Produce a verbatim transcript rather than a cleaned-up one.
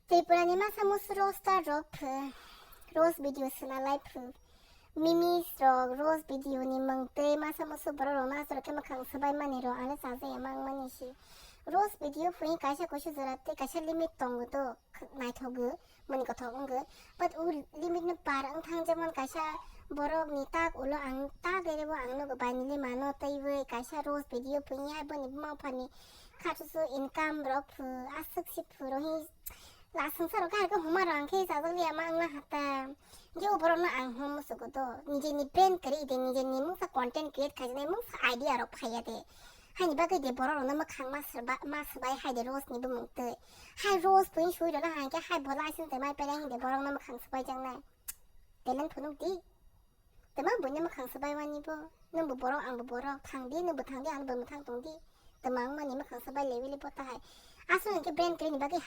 Tripura ni masa musu roaster rok phu, roast video swnalai phu. Memes rok roast video ni mung tei masa musu borok rok no aswk khe mwkhang swbai mani rok ano chajaya mang mani si. Roast video phui kaisa kusu jora tei kaisa limit tongo do, naithogo, mani kothok wngo. But o limit no par wng thang, jemon kaisa borok ni tak ulo ang tak ere bo ang nogo bai nili mano tei bai kaisa roast video phui hai boni buma phani kha chuchu income rok phu aswk si phu rohi la swngchar rok kahar khe huma rang khe chajak liya ma wngna hata. Hinkhe o borok no ang hum musugo do, nijeni brand kwrwi de, nijeni mungsa content create khaijak nai mungsa idea rok phaiya de. Haini bagwi de borok rok no mwkhang ma swba-, ma swbai hai de roast ni bumung twi. Hai roast phui sui rok no hai khe hai bola aising tei mai pele hinde borok no mwkhang swbai jang nai. Talent phunuk di. Tama buini mwkhang swbai wani bo. Nwng bo borok, ang bo borok. Thang di, nwng bo thang di, ang bo mwthang tong di. Tama wng mani mwkhang swbai lewi le bo ta hai. Aswk hinkhe brand kwrwi ni bagwi hai.